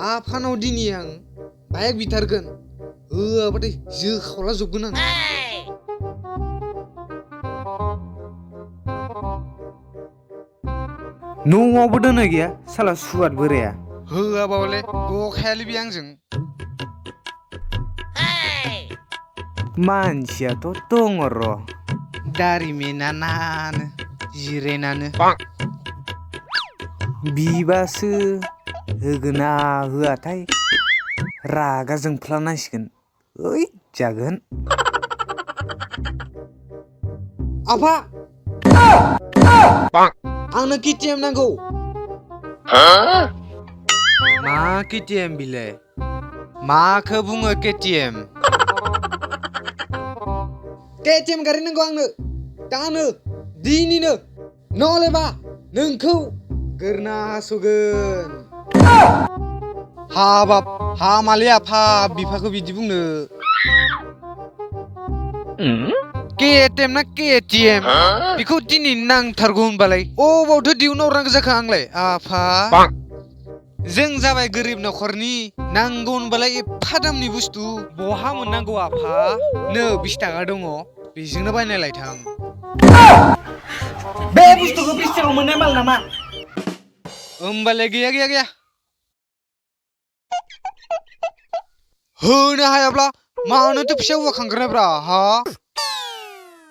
आफानाव दिनै आं बाइक बिथारगोन होआबाथाय जोखावला जोबगोन आं न'आवबो दोननाय गैया साला सुवाद बोराया होआबा हले गखायालै बे आंजों मानसियाथ' दङ र' दारिमिनानो जिरायनानो बिबासो होगोना होआथाय रागा जोंफ्लानांसिगोन ओइ जागोन आफा आंनो केटिएम नांगौ मा केटिएम बिलाय माखौ बुङो केटिएम केटिएम गारि नांगौ आंनो दानो दिनैनो नहलेबा नोंखौ गोरना हास'गोन हाबाब हामालै आफा बिफाखौ बिदि बुंनो केटिएम ना केटिएम बेखौ दिनै नांथारगौ होनबालाय अबावथो दिहुनहरनांगौ जाखो आंलाय आफा जों जाबाय गोरिब न'खरनि नांगौ होनबालाय एफा दामनि बुस्थु बहा मोननांगौ आफा नो 20 थाखा दङ बेजोंनो बायना लायथां बे बुस्थुखौ 20 थाखायाव मोननाय माल नामा होमबालाय गैया होनो हायाब्ला मानोथो फिसा हौवा खांग्रोनाब्रा हा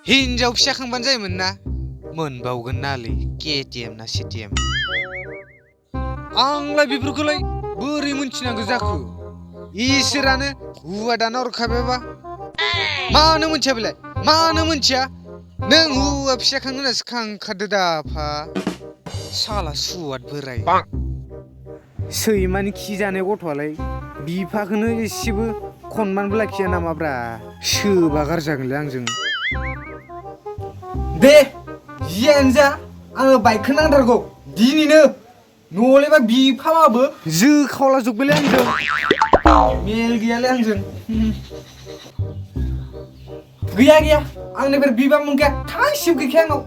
हिनजाव फिसा खांबानो जायोमोन ना मोनबावगोन नालै केटिएम ना सिटिएम आंलाय बेफोरखौलाय बोरै मोनथिनांगौ जाखो इसोरानो हुवा दाना हरखाबायबा मानो मोनथिया बेलाय मानो मोनथिया नों हुवा फिसा खांनो होननासो खांखादो दा आफा साला सुवाद बोराय सैमानि खि जानाय गथ'आलाय बिफाखौनो एसेबो खनमानबो लाखिया नामाब्रा सोबा गारजागोनलै आंजों दे जियानो जा आङो बाइकखौ नांथारगौ दिनैनो नहलेबा बिफाबाबो जोखावला जोबबायलै आंजों मेल गैयालै आंजों गैया आंनिफ्राय बिबा मोनखाया थांसिब गैखाया आंनाव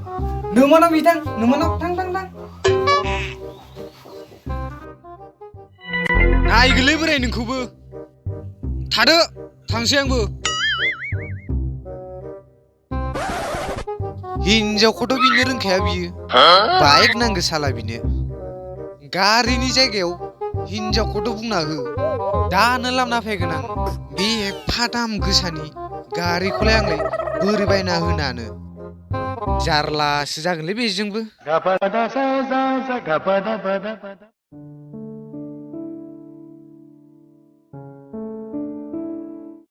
नोमानाव बिथां नोमानाव थां नायगोलै बोराय नोंखौबो थादो थांसै आंबो हिनजावखौथ' बिनो रोंखाया बियो बाइक नांगौ साला बिनो गारिनि जायगायाव हिनजावखौथ' बुंना हो दानो लाबोना फैगोन आं बे एफा दाम गोसानि गारिखौलाय आंलाय बोरै बायना होनानो जारलासो जागोनलै बेजोंबो